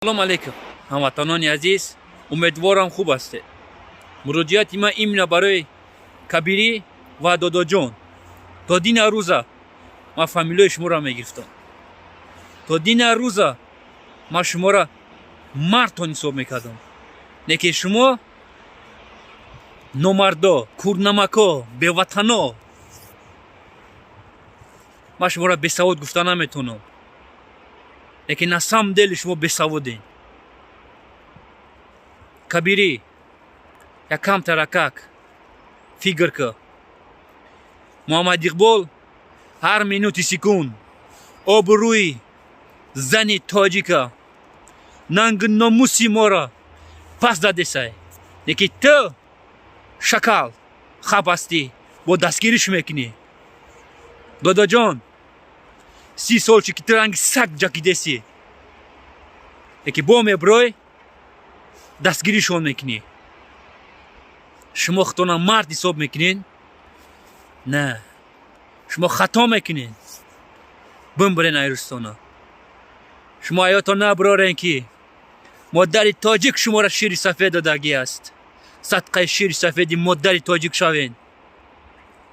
Салом алейкум, ҳамватанони азиз, умедворам, хуб ҳастед. Муроҷиати ман именно барои Кабирӣ ва Додоҷон. То дина рӯза ман фамилияи шуморо мегирифтам, то дина рӯза ман шуморо мардтон ҳисоб мекардам, лекин шумо номардо, курнамако, беватано. Ман шуморо бесавод гуфта наметавонам, лекин на самом деле шумо бесаводен. Кабирӣ, якам таракак фикр ка. Муҳаммад Иқбол ҳар минути секунд обрӯи зани тоҷика, нангу номуси моро пас дадесай, лекин ту, шакал, хаб ҳастӣ, бо дастгириш мекунӣ. Додоҷон, 30 сол чи ки ту ранги саг ҷакидесӣ, лекин бо меброй, дастгиришон мекунӣ. Шумо худтона мард ҳисоб мекунед? На, шумо хато мекунед. Бимбирен айрустона. Шумо ҳаётон наброрен, ки модари тоҷик шуморо шири сафед додагӣ аст. Садқаи шири сафеди модари тоҷик шавен.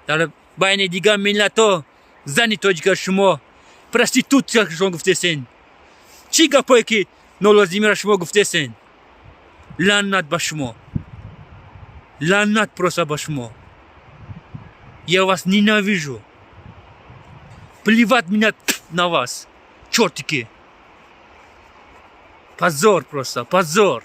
Дар байни дигар миллатҳо зани тоҷика шумо проститутка шон гуфтесен. Чӣ гапое ки нолозимиро шумо гуфтесен? Лаънат ба шумо, лаънат просто ба шумо. Я вас ненавижу, плевать меня на вас, чёртики. Позор, просто позор.